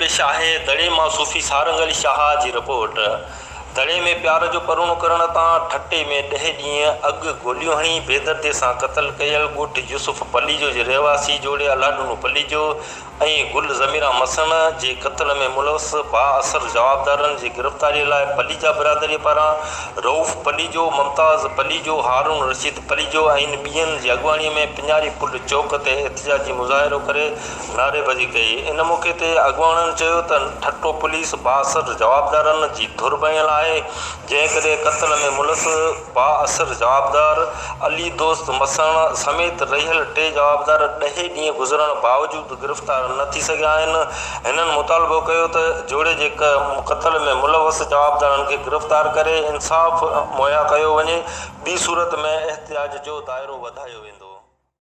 پيش آهي، دڙي مان صوفي سارنگ علي شاهه جي رپورٽ، دڙي ۾ پيار جو پرڻو ڪرڻ تان ٺٽي ۾ ڏهه ڏينهن اڳ گوليون هڻي بيدردي سان قتل ڪيل ڳوٺ يوسف پليجو جي رهواسي جوڙي الهڏنو پليجو ۽ گل ضميران مسڻ جي قتل ۾ ملوث بااثر جوابدارن جي گرفتاري لاء پليجا برادري پاران رئوف پليجو، ممتاز پليجو، هارون رشيد پليجو ۽ ٻين جي اڳواڻي ۾ پڃاري پل چوڪ تي احتجاجي مظاهرو ڪري نعريبازي ڪئي. ان موقعي تي اڳواڻن چيو ته ٺٽو پوليس بااثر جوابدارن جي ڌر بڻيل آهي، جنهن ڪري قتل ۾ ملوث بااثر جوابدار علي دوست مسڻ سميت رهيل ٽي جوابدار ڏهه ڏينهن گذرڻ باوجود گرفتار نه ٿي سگهيا آهن. هنن مطالبو ڪيو ته جوڙي جي قتل ۾ ملوث جوابدارن کي گرفتار ڪري انصاف مهيا ڪيو وڃي، ٻي صورت ۾ احتجاج جو دائرو وڌايو ويندو.